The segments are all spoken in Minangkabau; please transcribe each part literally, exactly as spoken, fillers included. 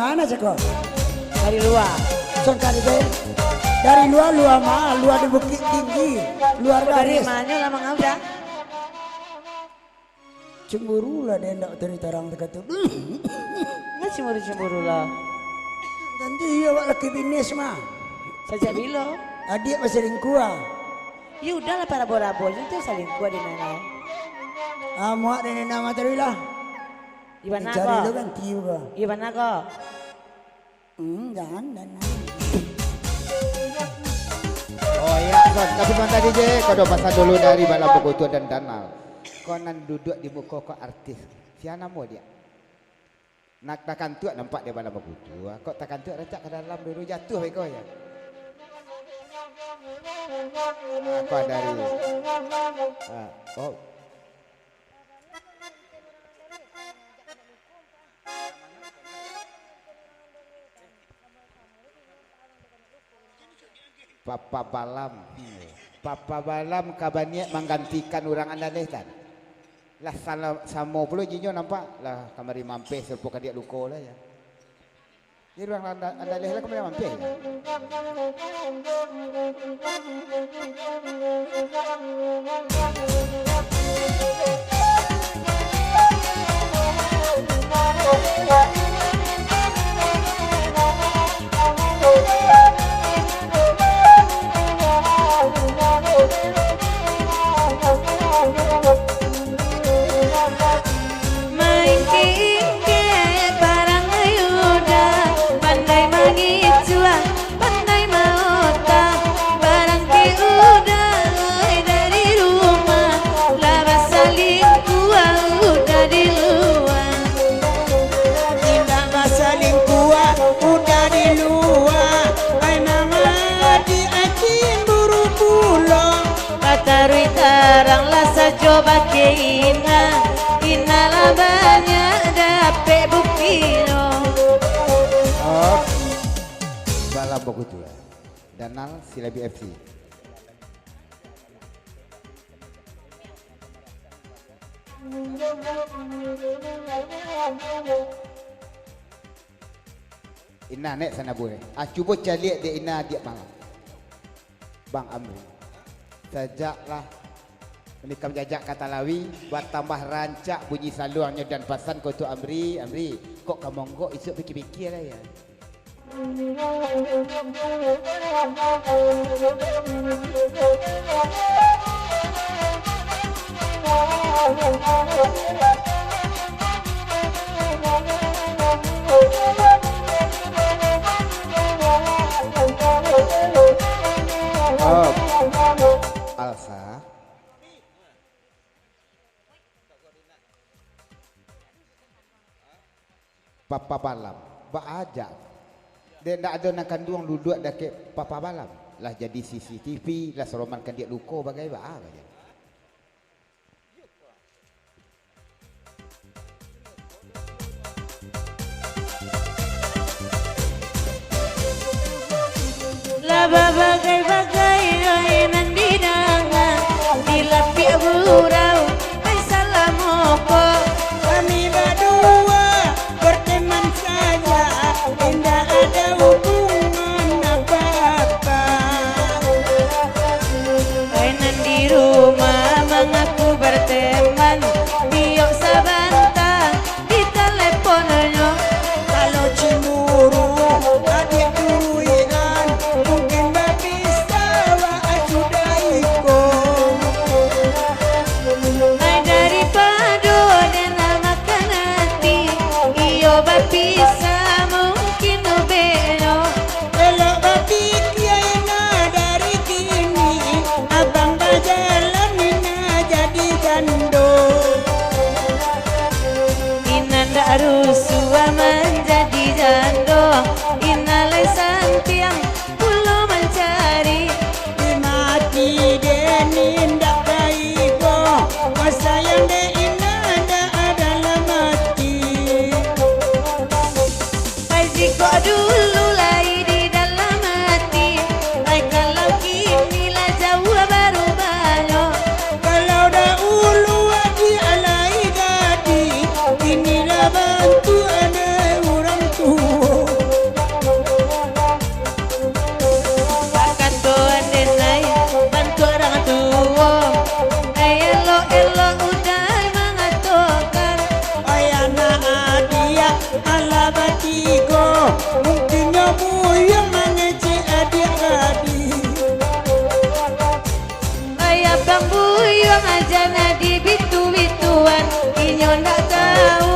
Mana cako? Dari lua. Sangka di, dari lua, lua ma, lua di Bukittinggi, lua Dari garis. Manyo lah mangau dah? Cemburu lah dek ndak tadi tarang takatu. Ndak cemburu-cemburu lah. Tantu iyo awak laki bini mah. Sajak bilo? Adiak basalingkuah. Ya udahlah, parabo-rabo je tu salingkuah di nana. Ah, muak dek nana mah tadi lah. Di mana Cari ko? Lo ganti ko. Di mana ko? Hmm, jangan, dan Oh iya, Son, tapi mantap D J, kau dah pasang dulu dari Balam Bakutua dan Danal. Kau nan duduk di muko kau artis. Sia namo dia? Nak takantuak nampak dia Balam Bakutua. Kok takantuak rancak ka dalam dulu jatuh beko ya. Ah, kau dari. Ah, oh. Papa Balam. Papa Balam ka baniat manggantikan urang Andaleh tan. Lah sala-, samo pulo jinyo nampak. Lah kamari mampeh sarupo kadiak luko lah ya. Jadi urang Anda-, Andaleh lah kamari mampeh. Maingkek-ingkek parangai uda, pandai mangicuah, pandai maota, barangkek uda dari rumah, lah basalingkuah uda di lua. Indak basalingkuah uda di lua, ai mama di acin buru pulo. Bataruih tarang lah sajo bakeh ina, ina lah banyak dapek buktinyo. Oh, Balam Bakutua. Danal Silabi F C. Ina nek sanabur eh. Ah, cubo caliak dek Ina adiak malam. Bang Amri. Sajaklah Nikam Jajak ka Talawi, batambah rancak bunyi saluangnyo dan pasan ko tu Amri, Amri, kok ka monggok isuak pikia-pikia lah ya. Oh. Alsa. Papa Balam, baajak. Dek ndak ado nan kanduang duduak dakek Papa Balam. Lah jadi C C T V, lah saroman kandiak luko bagai baa bagai. Lah babagai-bagai ai nan didanga, di lapiak gurau ai salamoko. Kami badua berteman saja, indak ada hubungan apa-apa. Ai nan di rumah mangaku berteman, diok sabanta di taleponnyo. Kalau cemburu, adiak turuikan, mungkin babisa waak sudah iko. Ai daripado dena makan ati, iyo bapisah mungkin ubeknyo. Elok bapikia ina dari kini, abang bajalan ina jadi jando. Ina ndak rusuah manjadi jando, ina lai santiang pulo mancari. Dimati dek ni ndak baibo, masayang dek ina ndak ado dalam ati. Ai jikok dulu lai di dalam ati, ai kalau kini lah jauah barubahnyo. Kalau dahulu adiak lai gadih, kini lah bantuak dek urang tuo. Tigo, mungkinnyo buyuang mangecek adiak gadih. Ai abang buyuang aja nan dibitu-bituan, inyo ndak tahu.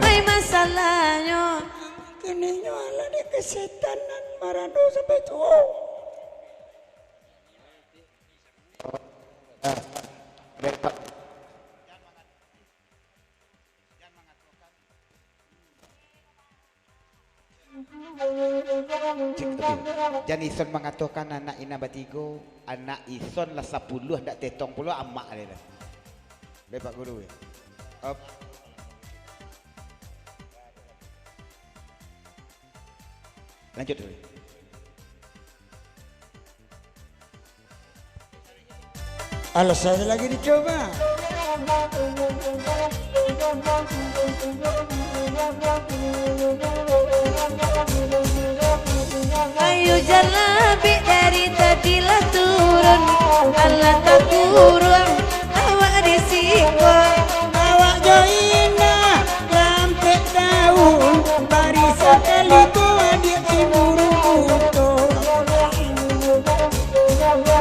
Ai masalahnyo, mungkin inyo alah dek kesetanan marado sampai tuo. Cek tu. Jan ison mangatokan anak inang batigo, anak ison lah sapuluah, ndak tetong pulo amak dia dah. Baik, Pak Guru, ya. Op. Lanjut dulu. Alah, saya lagi dicoba. Ayo jalabik dari tadi lah turun, alah takuruang awak di siko. Awak jo indak lampek taun, bari sakali ko adiak cemburu buto.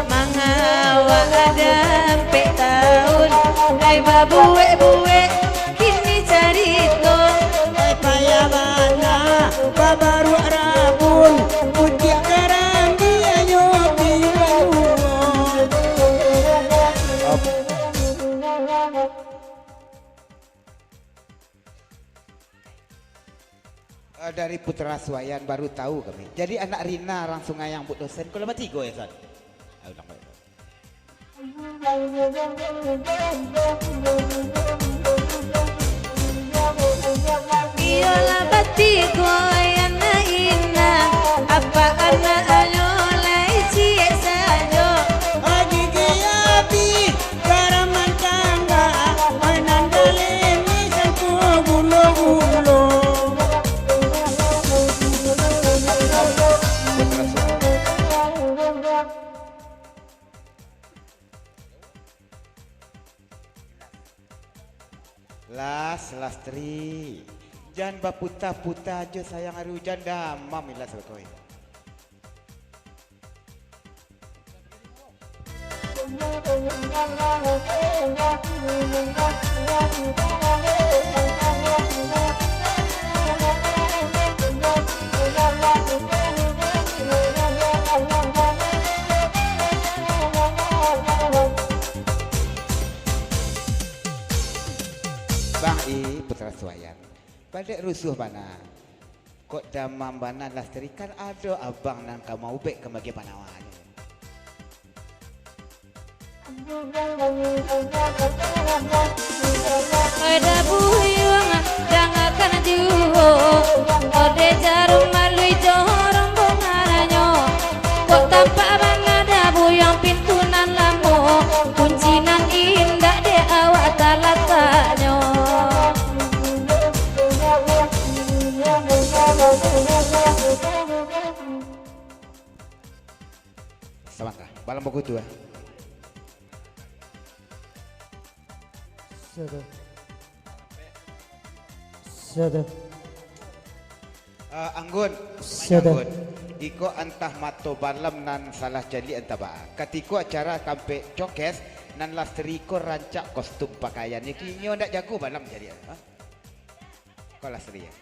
Mangawak dampek taun, ai babuek-buek kini carito. Ai payah bana babaruak rabun, pucuak karambianyo tibo. Eh, dari Putra Suayan baru tahu kami. Jadi anak Rina urang Sungai Ambuk Dosen, ko lah batigo ya, San? Ah, ulang balik. Iyolah batigo anak inang, apak anaknyo lai ciek sajo. Gigi abih, garam mantangga, mainan dalem ni sangko gulo-gulo. Las, Lastri. Jan baputa-puta ajo sayang, ari ujan damam ilas bakoi. Bang I, Putra Suayan. Padek rusuah bana. Kok damam bana Lastri, kan ado abang nan ka maubek ka bagian panawanyo. Oi dabuyuang, dangakan juo, ode jarum maluih jorong bongananyo. Kok tampak bana dabuyuang pintu nan lamo, kunci nan indak dek awak talataknyo. Sabanta, balam bakutu, eh. Sado. Sado. Ah, Anggun, Sado. Anggun. Iko antah mato balam nan salah caliak antah baa. Katiko acara kampek cokes, nan Lastri ko rancak kostum pakaiannyo, kini ndak jago balam caliak, ha? Ko Lastri, ya.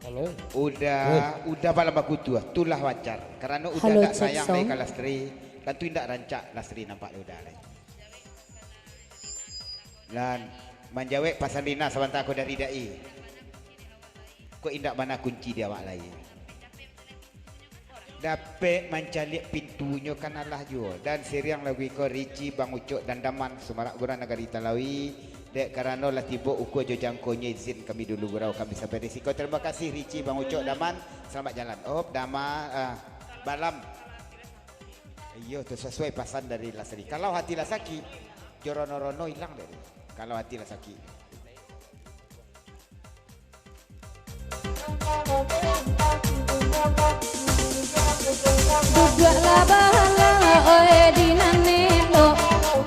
Halo. Udah, Halo. Udah balam bakutu, tu lah wajar. Karano udah Halo, ndak cek sayang lai sound. Ka Lastri, tantu indak rancak Lastri nampak udah lai. Nan manjawek pasan Rina sabanta ko dari Dai. Kok indak bana kunci di awak lai. Dapek mancaliak pintunyo kan alah juo. Dan siriang lagu iko Rici, Bang Ucok, dan Daman, Sumarak Gurang Nagari Talawi. Dek karano lah tibo ukua jo jangkonyo, izin kami dulu gurau, kami sampai di siko. Terima kasih Rici, Bang Ucok, Daman. Selamat jalan. Oh, Daman, ah, Balam. Iyo, tu sasuai pasan dari Lastri. Kalau hati lah sakik, jo rono-rono ilang dek tu. Kalau hati lah sakik. Duduaklah bahalah, oe di nan elok,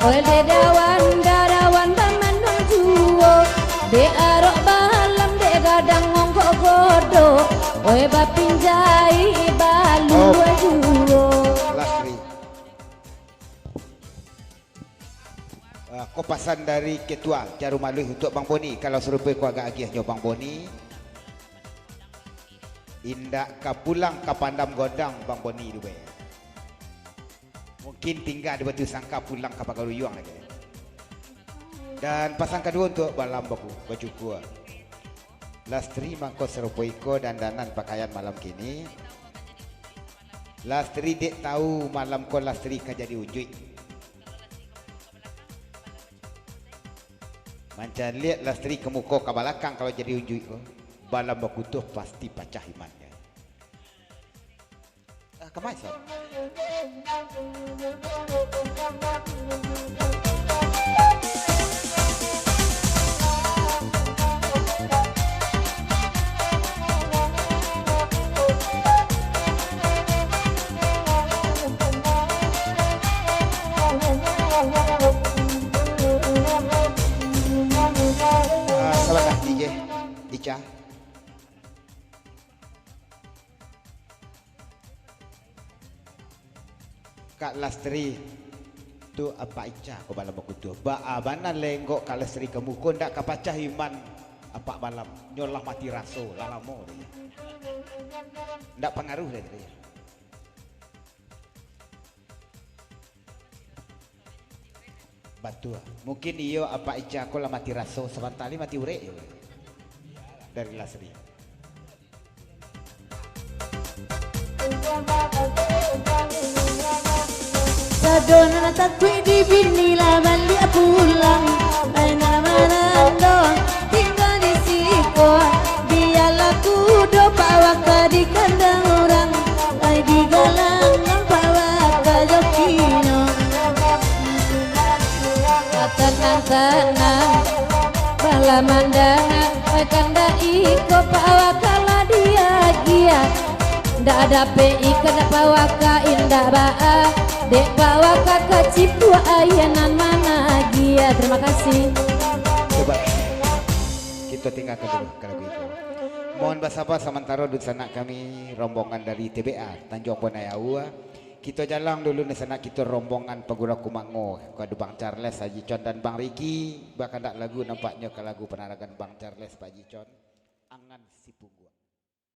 oe dedawan darawan bamanduang juo. Dek arok balam, dek gadang onggok godok, oi bapinjai balua juo. Lastri. Ah, ko pasan dari Ketua Jarum Aluih untuak Bang Boni. Kalau sarupo ko agak agiahnyo Bang Boni. Indak ka pulang ka Pandam Godang Bang Boni tu be. Mungkin tingga di Batu Sangka, pulang ka Pagaruyuang lai. Dan pasan kaduo untuak Balam Baku, Bacukua. Lastri mangko sarupo iko dandanan pakaian malam kini. Lastri dek tahu malam ko Lastri ka jadi unjuik. Mancaliak Lastri ka muko ka balakang kalau jadi unjuik ko, Balam Baku tu pasti pacah imannyo. Ah, kamai, Son. Ah, sabananyo, Ica. Kak Lastri, tu Apak Ica ko Balam Baku tu. Baa bana lenggok Kak Lastri ka muko, ndak ka pacah iman Apak Balam. Nyo lah mati raso, lah lamo deh. Ndak pangaruh deh tadi. Batua. Mungkin iyo Apak Ica ko lah mati raso, sabanta lai mati urek yo. Dari Lastri. Sado nan takuik di bini lah baliak pulang. Ai nan marando tingga di siko. Bialah kudo Pak Waka di kandang urang. Ai digalang nan Pak Waka jo kino. Tanang-tanang, balah mandanga, ai kandak iko Pak Waka lah diagiah. Ndak dapek ikan, ndak Pak Waka, indak baa. Dek Pak Waka kacipuak aia nan managiah. Terima kasih. Coba kita tinggalkan dulu kalau begitu. Mohon basaba samantaro dunsanak kami, rombongan dari T B A Tanjuang Bonai Aua. Kito jalang dulu, dunsanak kito, rombongan Pagura Kumango, ka Bang Charles Haji Con dan Bang Riki, bakandak lagu, nampaknyo ka lagu panaragan Bang Charles, Pak Haji Con, Angan Sipungguang.